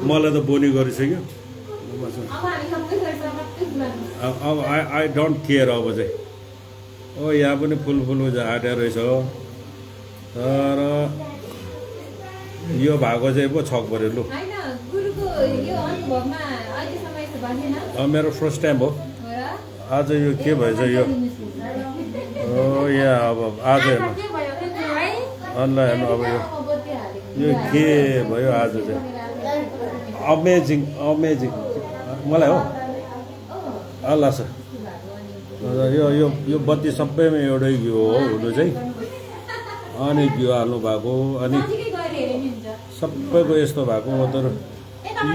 मलाई त बोनी गरिसक्यो अब आई डोन्ट केयर अब चाहिँ यहाँ पनि फुल आँटेर रहेछ तर यो भएको चाहिँ पो छक पऱ्यो लु मेरो फर्स्ट टाइम हो आज यो के भएछ यो यहाँ अब आज हेर्नु अनलाइन हेर्नु अब यो के भयो आज चाहिँ अमेजिङ मलाई हो अल्ला सर यो बत्ती सबैमा एउटै घिउ हो हुनु चाहिँ अनि घिउ हाल्नु भएको अनि सबैको यस्तो भएको तर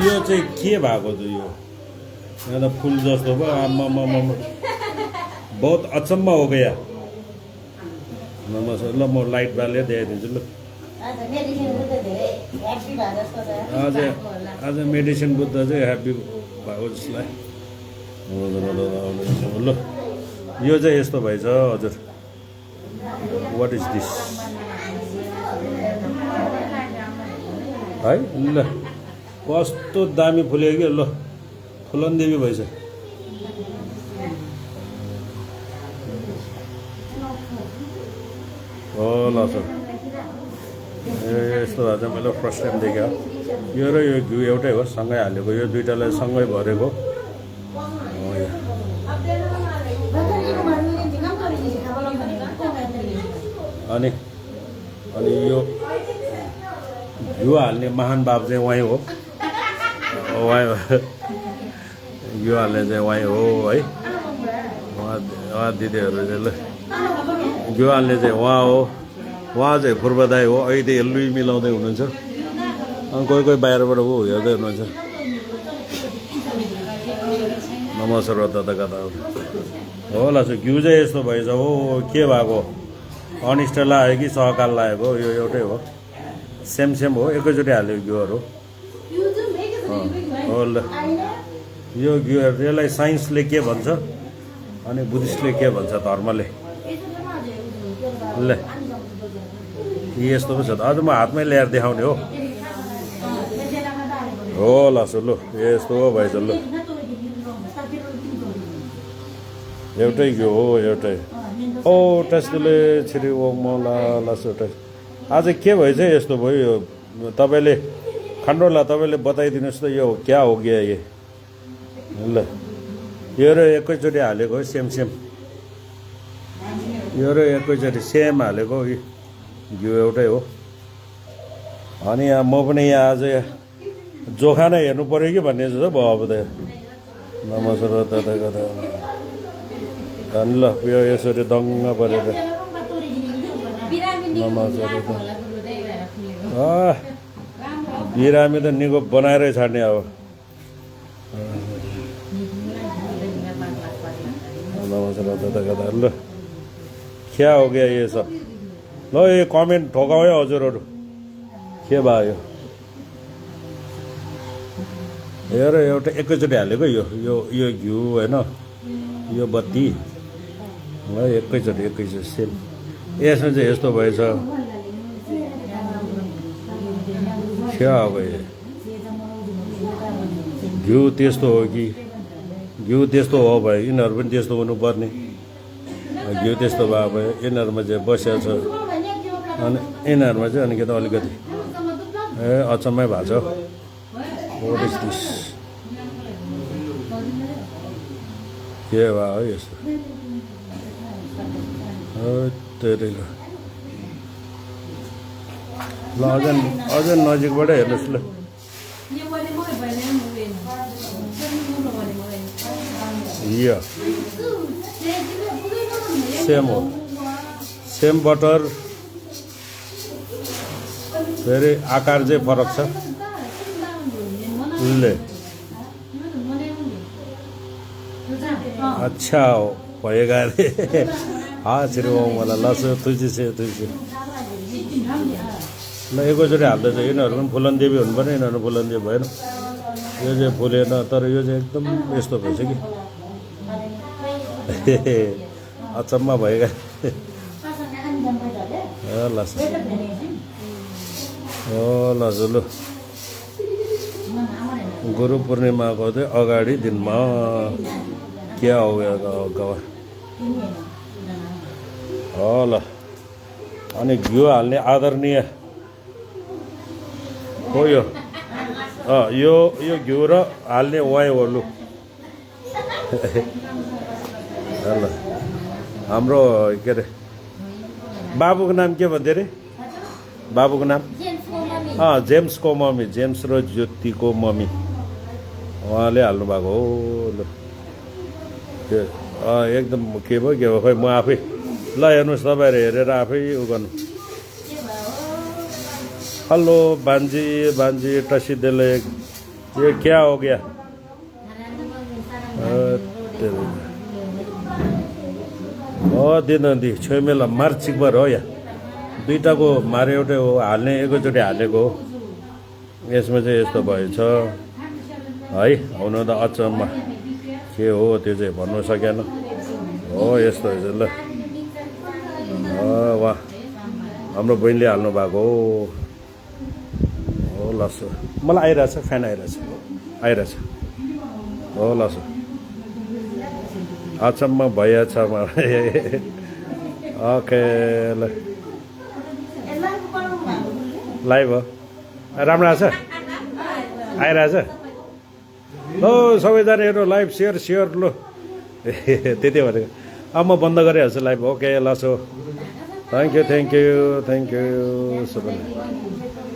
यो चाहिँ के भएको त यो यहाँ त फुल जस्तो भयो आम्मा बहुत अचम्म हो गया नमस्कार ल म लाइट बालेर देखाइदिन्छु ल आज मेडिसिन बुद्ध चाहिँ ह्याप्पी भएको जस्तो लाग्यो ल यो चाहिँ यस्तो भएछ हजुर वाट इज दिस है ल कस्तो दामी फुल्यो कि ल फुलनदेवी भएछ हो ल सर यस्तो भए चाहिँ मैले फर्स्ट टाइम देखेँ यो र यो घिउ एउटै हो सँगै हालेको यो दुइटालाई सँगै भरेको अनि यो घिउ हाल्ने महान बाब चाहिँ उहाँ हो घिउ हाल्ने चाहिँ उहाँ हो है उहाँ दिदीहरू चाहिँ ल घिउ हाल्ने चाहिँ उहाँ चाहिँ पूर्वदाय हो अहिले लुई मिलाउँदै हुनुहुन्छ अनि कोही बाहिरबाट हेर्दै हुनुहुन्छ नमस्कार दादा कता होला सो घिउ चाहिँ यस्तो भएछ हो के भएको अनिष्ट लाग्यो कि सहकाल लागेको यो एउटै हो सेम हो एकैचोटि हाल्यो घिउहरू हो ल यो घिउहरू यसलाई साइन्सले के भन्छ अनि बुद्धिस्टले के भन्छ धर्मले ल यस्तो पो छ त अझ म हातमै ल्याएर देखाउने हो ल सो लु यस्तो हो भएछ लु एउटै घिउ हो एउटै ओ टेस्टले छिरी ओ मला लासो टेस्ट आज के भएछ यस्तो भयो यो तपाईँले खण्डोला तपाईँले बताइदिनुहोस् त यो क्या हो गया ये ल यो र एकैचोटि हालेको सेम यो र एकैचोटि सेम हालेको घिउ एउटै हो अनि यहाँ म पनि यहाँ आज जोखा नै हेर्नु पऱ्यो कि भन्ने जस्तो भयो अब त नमस्कार दादा अनि ल यो यसरी दङ्ग परेर नमस्कार बिरामी त निको बनाएरै छाड्ने अब नमस्कार दादा ल क्या हो गया ये सब ल यो कमेन्ट ठोकाउ है हजुरहरू के भयो हेर एउटा एकैचोटि हालेको यो घिउ होइन यो बत्ती एकैचोटि सेम यसमा चाहिँ यस्तो भएछ क्या अब घिउ त्यस्तो हो कि घिउ त्यस्तो हो भए यिनीहरू पनि त्यस्तो हुनुपर्ने घिउ त्यस्तो भयो भए यिनीहरूमा चाहिँ बसिया छ अनि यिनीहरूमा चाहिँ अनि के त अलिकति अचम्मै भएको छ What is this? के भयो यस्तो तेरेको ल अझ नजिकबाट हेर्नुहोस् ल यो सेम हो सेम बटर फेरि आकार चाहिँ फरक छ ले अच्छा भएगा अरे हाँ छिरी मलाई लस तुलसी ल एकैचोटि हाल्दैछ यिनीहरू पनि फुलनदेवी हुनु पर्ने यिनीहरू फुलनदेवी भएन यो चाहिँ फुलेन तर यो चाहिँ एकदम यस्तो भएछ कि अचम्म भएगा लसो लसो लु गुरु पूर्णिमाको चाहिँ अगाडि दिनमा क्या हो गवा ल अनि घिउ हाल्ने आदरणीय हो यो घिउ र हाल्ने वाइ हो लु ल हाम्रो के अरे बाबुको नाम के भन्थ्यो अरे बाबुको नाम जेम्सको मम्मी जेम्स र ज्योतिको मम्मी उहाँले हाल्नुभएको हो ल त्यो एकदम के भयो खै म आफै ल हेर्नुहोस् तपाईँहरू हेरेर आफै उ गर्नु हेलो बान्जी बान्जी टसिदेले ये क्या हो गया दिदी छोइमेला मार्चिकबर हो या दुईटाको मारे एउटै हो हाल्ने एकैचोटि हालेको हो यसमा चाहिँ यस्तो भएछ है हुन त अचम्म के हो त्यो चाहिँ भन्नु सकेन हो यस्तो रहेछ ल वाह हाम्रो बहिनीले हाल्नु भएको हो लसो मलाई आइरहेछ फ्यान आइरहेछ हो लसो अचम्म भइहाल्छ मलाई ओके ल लाइभ हो राम्रो आछ आइरहेछ ल सबैजना हेर्नु लाइभ सेयर लु त्यति भनेको अब म बन्द गरिहाल्छु लाइभ ओके लसो थ्याङ्क यू सबैले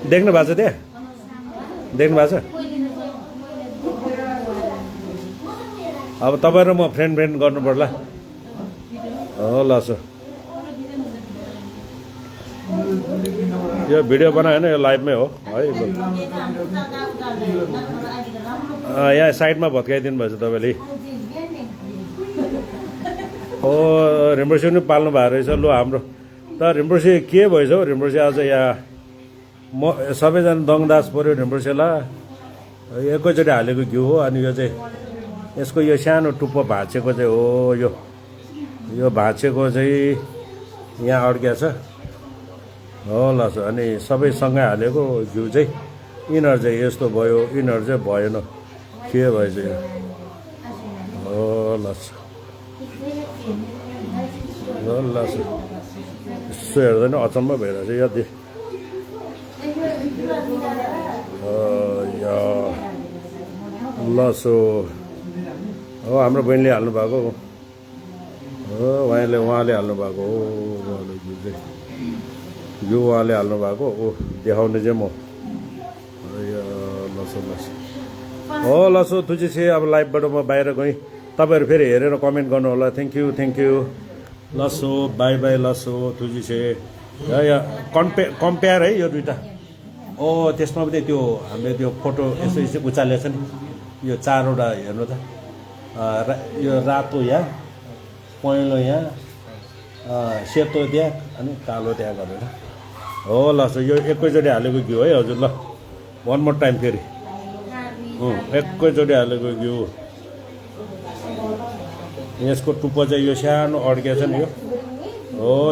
देख्नु भएको छ त्यहाँ देख्नु भएको छ अब तपाईँ र म फ्रेन्ड गर्नु पर्ला हो लसो यो भिडियो बनाएन यो लाइभमै हो है यहाँ साइडमा भत्काइदिनु भएछ तपाईँले हो रिम्पोछे पनि पाल्नु भएको रहेछ लु हाम्रो त रिम्पोछे के भएछ हौ रिम्पोछे आज यहाँ म सबैजना दङदास पऱ्यो रिम्पोछेलाई एकैचोटि हालेको घिउ हो अनि यो चाहिँ यसको यो सानो टुप्पो भाँचेको चाहिँ हो यो भाँचेको चाहिँ यहाँ अड्किया छ हो लसो अनि सबैसँगै हालेको घिउ चाहिँ यिनीहरू चाहिँ यस्तो भयो यिनीहरू चाहिँ भएन के भएछ यो हो लसो लसो यसो हेर्दैन अचम्म भइरहेछ यति लसो हो हाम्रो बहिनीले हाल्नु भएको हो उहाँले हाल्नु भएको हो यो उहाँले हाल्नु भएको ओ देखाउने चाहिँ म लसो हो लसो तुझी चाहिँ अब लाइभबाट म बाहिर गएँ तपाईँहरू फेरि हेरेर कमेन्ट गर्नु होला थ्याङ्क यू लसो बाई लसो तुझी चाहिँ कम्पेयर है यो दुइटा ओ त्यसमा पनि त्यो हामीले त्यो फोटो यसो उचालेको छ नि यो चारवटा हेर्नु त यो रातो यहाँ पहेँलो यहाँ सेतो त्यहाँ अनि कालो त्यहाँ गरेर हो लसो यो एकैचोटि हालेको घिउ है हजुर ल वान मोर टाइम फेरि एकैचोटि हालेको घिउ यसको टुप्पो चाहिँ यो सानो अड्किएको छ नि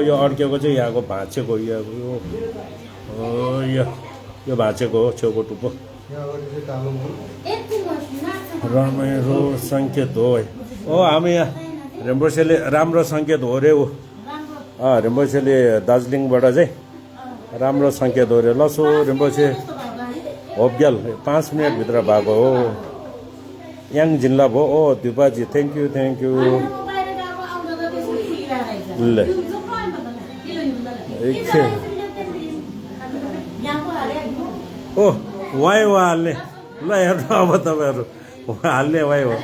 यो अड्किएको चाहिँ यहाँको भाँचेको यो भाँचेको हो छेउको टुप्पो रमाइलो सङ्केत हो है हामी यहाँ रिम्पोछेले राम्रो सङ्केत हो रे रिम्पोछेले दार्जिलिङबाट चाहिँ राम्रो सङ्केत हो रे लसो रिम्पोछे होप्गेल 5 मिनटभित्र भएको हो याङ जिल्ला भयो ओ दिपाजी थ्याङ्क यू ल ओ वाइ हो हाल्ने ल हेर्नु अब तपाईँहरू हाल्ने वाइ हो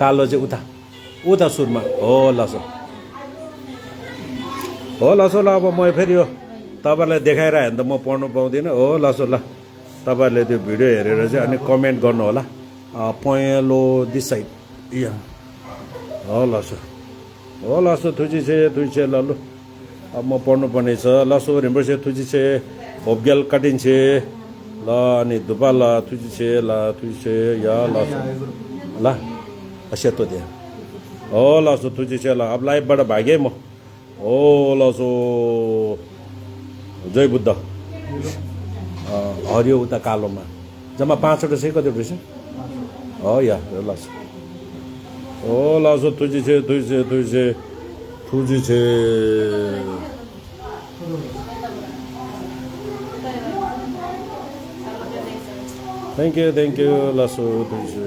कालो चाहिँ उता सुरमा हो लसो ल अब म फेरि यो तपाईँलाई देखाइरह्यो भने त म पढ्नु पाउँदिनँ हो लसो ल तपाईँहरूले त्यो भिडियो हेरेर चाहिँ अनि कमेन्ट गर्नु होला पहेँलो दिस साइड हो लसो तुझी छे ल लु अब म पढ्नुपर्ने छ लसो रिम्पोछे तुझी छे होप्गेल काटिन्छे ल अनि धुपा ल तुझी छे या लसो ल सेतो दिए हो लसो तुझी छे ल अब लाइभबाट भागेँ म ओ लसो जय बुद्ध हरियो उता कालोमा जम्मा 5वटा चाहिँ कतिवटा रहेछ या लस ओ लसो तुझी छे थ्याङ्क यू लसो तुझी